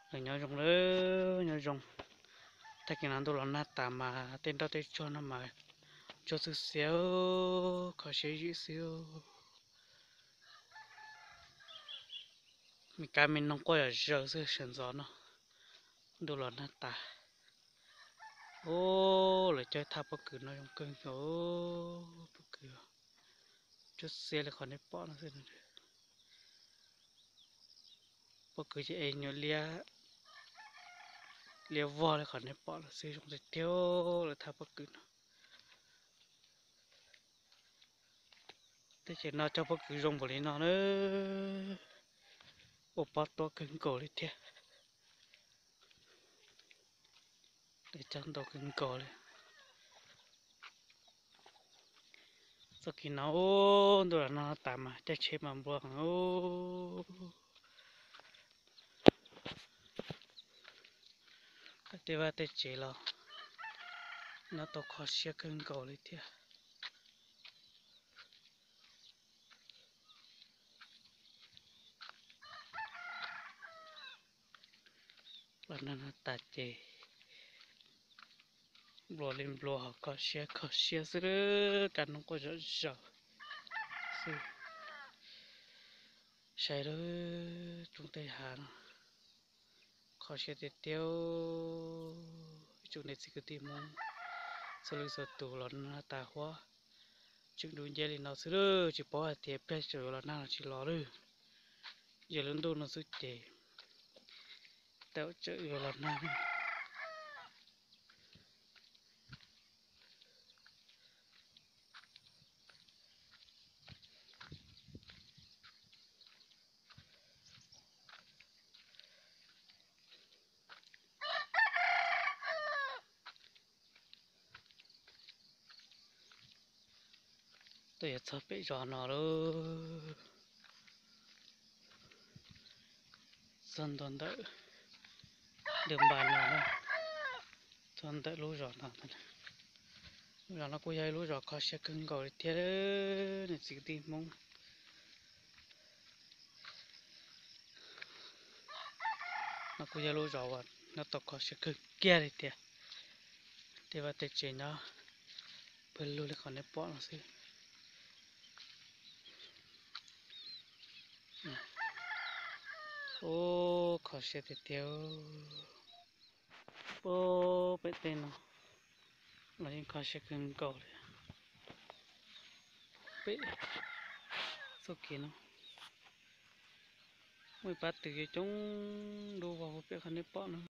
Lawv nyob zoo lawm, nyob zoo. Tag kis no ntuj los nag tas mas tej nroj tej tsuag no mas tsuag xwb xiab, kho siab zim xwb. Me kab me noog quaj zom zaws xwb sawv ntxov no, ntuj los nag tas. Ub, lawv cog thaj pob kws no zoo kawg nkaus, pob kws tsuag xiab li qhov nej pom no xwb. Pob kws ces es nyuam liab, liab vog li qhov nej pom no xwb, zoo tiag tiag lawv thaj pob kws no. Tej ces no cog pob kws zoo npaum li no na, ua pob tuab kawg nkaus li thiab. Cog ntau kawg nkaus li. Txoj kev no ub, ntuj los nag tas mas caij tsheb mas nplua heev. Tej vaj tej tsev los nyob tau kho siab kawg nkaus li thiab. Los nag no tas ces nplua li nplua ho kho siab kho siab xwb, kab noog quaj zom zaws xwb. Saib lub tsooj tej hav no, kho siab tiag tiag. Ib tsoom niam txiv kwv tij Hmoob txhua leej txhua tus los nag tas huab, tseem dub nciab li no xwb, tsis paub hais tias pliag tseem yuav los nag los tsis los lawm. Yog lub ntuj no xwb ces tau tseem yuav los nag. Twb yuav txog pem zos no lawm, txog ntua ntawm dwb npas no, txog ntawm lub zos no. Lub zos no kuj yog ib lub zos kho siab kawg nkaus li thiab, niam txiv kwv tij Hmoob. No kuj yog lub zos uas nyob tau kho siab kawg kiag li tiag. Tej vaj tej tsev nyob pawg lug li qhov nej pom no xwb. Ub, kho siab tiag tiag. Ub, pem tej no los yeej kho siab kawg nkaus li. Pem txoj kev no muaj ib pab tw coob coob dub vog huv pem qhov nej pom no.